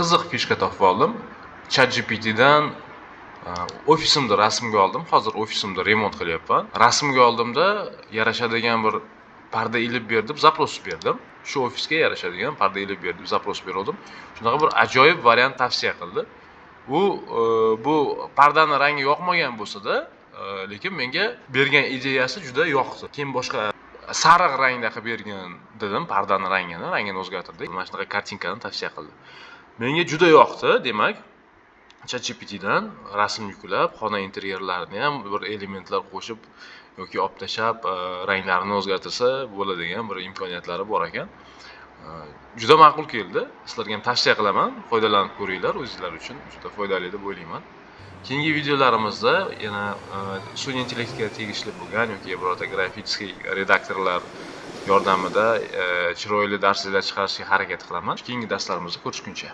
Qiziq фишка topib oldim. ChatGPTdan ofisimni rasmga oldim. Hozir ofisimda remont qilyapman. Rasmga oldimda, yarashadigan bir parda ilib ber deb запрос berdim. Shu ofisga yarashadigan parda ilib ber deb запрос bergandim. Shunaqa bir ajoyib variant tavsiya qildi. U bu pardani rangi yoqmagan bo'lsa-da, lekin menga bergan ideyasi juda yoqdi. Keyin boshqa sariq rangda qilib bergin dedim pardani rangini o'zgartirdik. Mana shunaqa картинка ni tavsiya qildi. Menga juda yoqdi, demak, ChatGPTdan rasm yuklab, xona interyerlarini ham bir elementlar qo'shib yoki olib tashlab, ranglarini o'zgartirsa bo'ladigan bir imkoniyatlari bor ekan. Juda ma'qul keldi. Sizlarga ham tavsiya qilaman, foydalanib ko'ringlar, o'zinglar uchun juda foydali deb o'ylayman. Keyingi videolarimizda yana sun'iy intellektga tegishli bo'lgan yoki birorta grafический redaktorlar yordamida chiroyli darsliklar chiqarishga harakat qilaman. Keyingi darslarimizda ko'rishguncha.